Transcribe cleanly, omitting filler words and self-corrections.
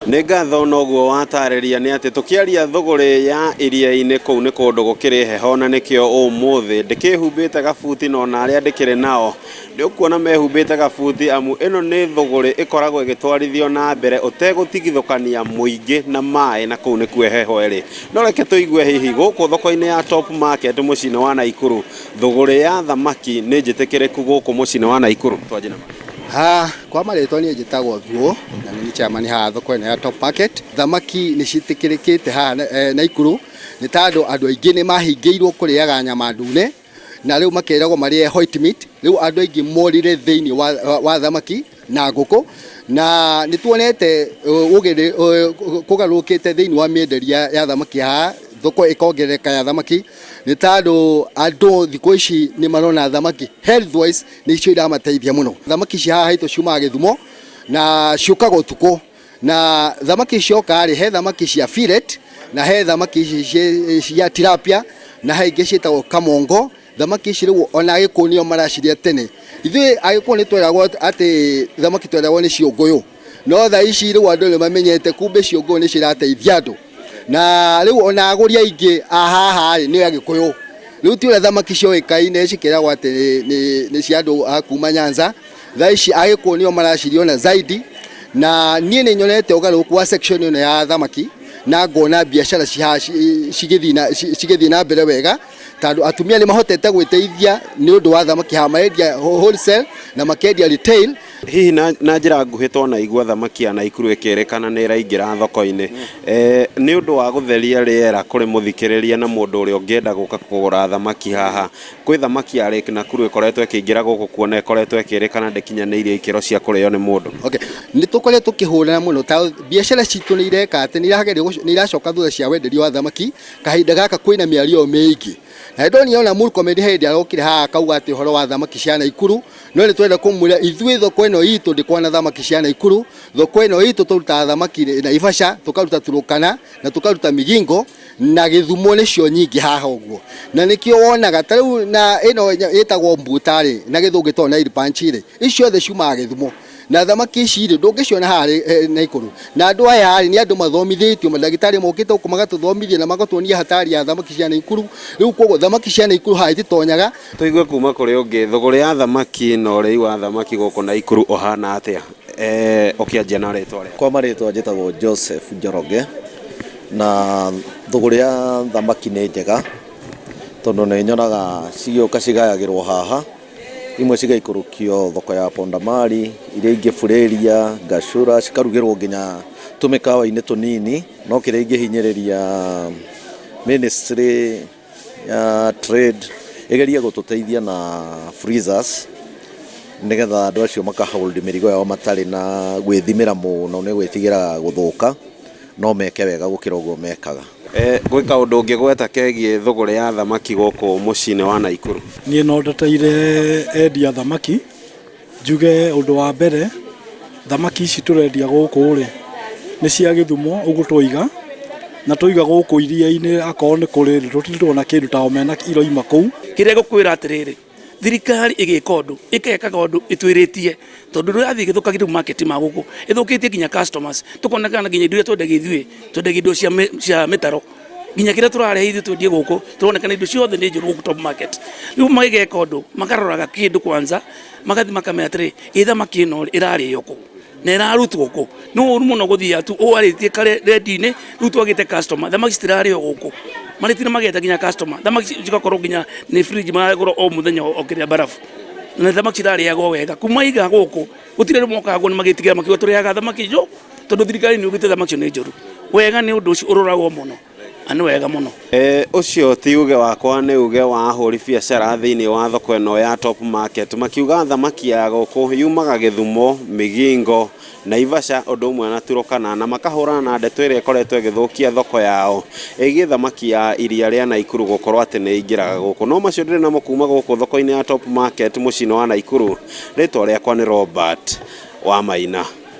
Nĩ ngatho noguo watarĩria nĩ atĩ tũkĩaria thũgũrĩ ya iria-inĩ kũu nĩ kũndũ gũkĩrĩ heho na nĩkĩo ũmũthĩ ndĩkĩhumbĩte gabuti na ona arĩa ndĩkĩrĩ nao nĩ ũkuona mehumbĩte gabuti amu ĩno nĩ thũgũrĩ ĩkoragwo ĩgĩtwarithio na mbere ũtegũtigithũkania mũingĩ na maĩ na kũu nĩkuo heho ĩrĩ. No reke tũigue hihi gũkũ thoko-inĩ ya Top Market mũciĩ-inĩ wa Naikuru thũgũrĩ ya thamaki nĩ njĩtĩkĩrĩku gũkũ mũciĩ-inĩ wa Naikuru. Twanjie na Ha, kwa marĩtwa niĩ njĩtagwo Thuo na nĩ niĩ chairman haha thoko ĩno ya Top Market. Thamaki nĩ ciĩtĩkĩrĩkĩte haha Naikuru nĩ tondũ andũ aingĩ nĩ mahingĩirwo kũrĩaga nyama ndune na rĩu makeragwo marĩe white meat. Rĩu andũ aingĩ morire thĩinĩ wa thamaki na ngũkũ na nĩ tuonete kũgarũrũkĩte thĩinĩ wa mĩenderie ya thamaki haha, thoko ĩkongerereka ya thamaki nĩ tondũ andũ thikũ ici nĩ marona thamaki health wise nĩcio iramateithia mũno. Thamaki cia haha haitũ ciumaga Gĩthumo na ciũkaga ũtukũ na thamaki cioka rĩ, he thamaki cia fillet na he thamaki ici cia tilapia na he ingĩ ciĩtagwo kamongo. Thamaki ici rĩu ona Agĩkũyũ nĩo maracirĩa tene. Ithuĩ Agĩkũyũ nĩ tweragwo atĩ thamaki tweragwo nĩ ciũngũyũ, no thaa ici rĩu andũ nĩ mamenyete kumbe ciũngũyũ nĩcio irateithia andũ. Na rĩu ona agũri aingĩ a haha rĩ nĩ Agĩkũyũ. Rĩu ti ũrĩa thamaki cioĩkaine cikĩragwo atĩ nĩ cia andũ a kuma Nyanza. Thaa ici Agĩkũyũ nĩo maraciria ona zaidi. Na niĩ nĩ nyonete ũgarũrũku wa section ĩno ya thamaki na ngona biacara ci haha cigĩthiĩ na mbere wega tondũ atumia nĩ mahotete gwĩteithia nĩ ũndũ wa thamaki haha marendia wholesale na makendia retail. Hihi na njĩra nguhĩ twanaigua thamaki ya Naikuru ĩkĩrĩkana nĩ ĩraingĩra thoko-inĩ. Nĩ ũndũ wa gũtheria rĩera kũrĩ mũthikĩrĩria na mũndũ ũrĩa ũngĩenda gũka kũgũra thamaki haha, kwĩ thamaki ya Lake Nakuru ĩkoretwo ĩkĩingĩra gũkũ kuona ĩkoretwo ĩkĩrĩkana ndĩkinyanĩirie ikĩro cia kũrĩo nĩ mũndũ? Okay. Nĩ tũkoretwo tũkĩhũrana mũno ta biacara citũ nĩ ireka atĩ nĩ iracoka thutha cia wenderia wa thamaki kahinda gaka kwĩna mĩario mĩingĩ. Na nĩ ndonire ona Murkomen he hĩndĩ arokire haha akauga atĩ ũhoro wa thamaki cia Naikuru. No nĩ twenda kũmwĩra ithuĩ thoko ĩno itũ ndĩkoragwo na thamaki cia Naikuru. Thoko ĩno itũ tũrutaga thamaki Naivasha, tũkaruta Turkana na tũkaruta Migingo na Gĩthumo nĩcio nyingĩ haha ũguo. Na nĩkĩo wonaga ta rĩu na ĩno ĩtagwo mbuta rĩ, na gĩthũngũ ĩtagwo Nile perch rĩ, ici ciothe ciumaga Gĩthumo. Na thamaki ici rĩ, ndũngĩciona haha Naikuru. Na andũ aya rĩ, nĩ andũ mathomithĩtio, mandagĩtarĩ mokĩte gũkũ magatũthomithia na magatuonia hatari ya thamaki cia Naikuru. Rĩu koguo thamaki cia Naikuru haha ititonyaga. Tũigue kuma kũrĩ ũngĩ, thũgũrĩ ya thamaki na ũrĩi wa thamaki gũkũ Naikuru ũhana atĩa? Ũkĩanjia na rĩtwa rĩaku. Kwa marĩtwa njĩtagwo Joseph Njoroge, na thũgũrĩ ya thamaki nĩ njega, tondũ nĩ nyonaga cigĩũka cigayagĩrwo haha. Imwe cigaikũrũkio thoko ya Pondamali, iria ingĩ Fureria, Gashura, cikarugĩrwo nginya tũmĩkawa-inĩ tũnini. No kĩrĩa ingĩhinyĩrĩria ministry ya trade ĩgerie gũtũteithia na freezers nĩgetha andũ acio maka hold mĩrigo yao matarĩ na gwĩthimĩra mũno nĩ gwĩtigĩra gũthũka, no meke wega gũkĩra ũguo mekaga. Gwĩ kaũndũ ũngĩgweta kegiĩ thũgũrĩ ya thamaki gũkũ mũciĩ-inĩ wa Naikuru? Niĩ no ndeteire endia thamaki, njuge ũndũ wa mbere, thamaki ici tũrendia gũkũ rĩ, nĩ cia Gĩthumo ũguo twaiga, na twaiga gũkũ iria-inĩ akorwo nĩ kũrĩ rĩ, tũtirĩ tuona kĩndũ ta omena iroima kũu. Kĩrĩa ngũkwĩra atĩrĩrĩ, thirikari ĩgĩka ũndũ ĩkekaga ũndũ ĩtwĩrĩtie tondũ rĩrathiĩ ĩgĩthũkagia rĩu market ma gũkũ ĩthũkĩtie nginya customers tũkonekana nginya indo iria twendagia ithuĩ twendagia indo cia cia mĩtaro nginya kĩrĩa tũrarehe ithuĩ twendie gũkũ tũronekana indo ciothe nĩ njũru gũkũ top market rĩu magĩgeka ũndũ makaroraga kĩndũ kwanza magathiĩ makamenya atĩrĩ ĩ thamaki ĩno ĩrarĩo kũ na ĩrarutwo kũ nĩ ũru mũno gũthiĩ tu ũwarĩtie kare redio-inĩ rĩu twagĩte customer thamaki citirarĩo gũkũ marĩtire mageta nginya customer thamaki cigakorwo nginya nĩ fridge maragũra o mũthenya o kĩrĩa barafu na thamaki cirarĩagwo wega kuma iga gũkũ gũtirĩ andũ mokaga kuo nĩ magĩtigĩra makiuga tũrĩaga thamaki njũ tondũ thirikari nĩ yugĩte thamaki icio nĩ njũru wega nĩ ũndũ ũcio ũroragwo mũno na nĩ wega mũno. Ũcio ti uge wakwa nĩ uge wa ahũri biacara thĩinĩ wa thoko ĩno ya Top Market makiuga thamaki ya gũkũ yumaga Gĩthumo, Migingo, Naivasha ũndũ ũmwe na Turukana na makahũrana na ndeto ĩrĩa ĩkoretwo ĩgĩthũkia thoko yao ĩgiĩ thamaki ya iria rĩa Naikuru gũkorwo atĩ nĩ ĩingĩraga gũkũ. No macio ndĩrĩ namo kuma gũkũ thoko-inĩ ya Top Market mũciĩ-inĩ wa Naikuru. Rĩtwa rĩakwa nĩ Robert Wamaina.